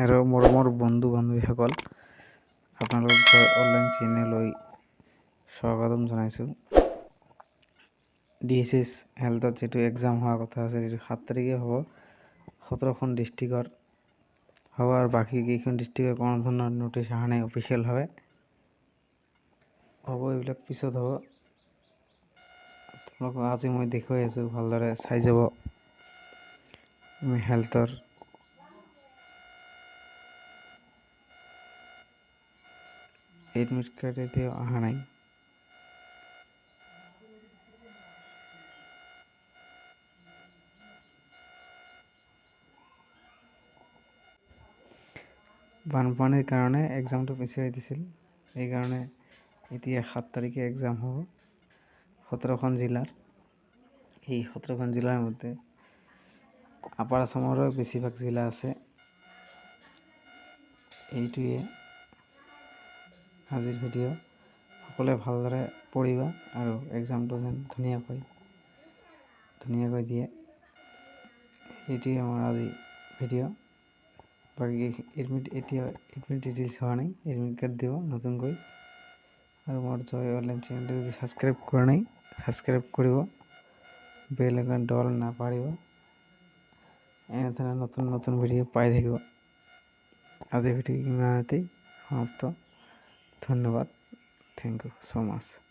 আৰু মৰমৰ বন্ধু বান্ধৱীসকল, আপোনালোক অনলাইন চেনেললৈ স্বাগতম জনাইছোঁ। ডি এইচ এছ হেল্থত যিটো এক্সাম হোৱাৰ কথা আছে, সেইটো 7 তাৰিখে হ'ব। 17খন ডিষ্ট্ৰিক্টৰ হ'ব আৰু বাকী কেইখন ডিষ্ট্ৰিক্টৰ কোনো ধৰণৰ ন'টিচ অহা নাই অফিচিয়েলভাৱে। হ'ব, এইবিলাক পিছত হ'ব। তোমালোকক আজি মই দেখুৱাই আছোঁ, ভালদৰে চাই যাব। হেল্থৰ এডমিট কাৰ্ড এতিয়াও অহা নাই। বানপানীৰ কাৰণে এক্সামটো পিছুৱাই দিছিল, সেইকাৰণে এতিয়া 7 তাৰিখে এক্সাম হ'ব 17খন জিলাৰ। এই 17খন জিলাৰ মধ্যে আপাৰ আছামৰো বেছিভাগ জিলা আছে। এইটোৱে আজিৰ ভিডিঅ'। সকলোৱে ভালদৰে পঢ়িবা আৰু এক্সামটো যেন ধুনীয়াকৈ ধুনীয়াকৈ দিয়ে, সেইটোৱে আমাৰ আজি ভিডিঅ'। বাকী এডমিট এতিয়া এডমিট ডিটেইলছ হোৱা নাই, এডমিট কাৰ্ড দিব নতুনকৈ। আৰু মোৰ জয় অনলাইন চেনেলটো যদি ছাবস্ক্ৰাইব কৰা নাই, ছাবস্ক্ৰাইব কৰিব, বেল আইকন দল নাপাৰিব, এনেধৰণৰ নতুন নতুন ভিডিঅ' পাই থাকিব। আজিৰ ভিডিঅ' ইমানতেই সমাপ্ত। ধন্যবাদ, thank you so much.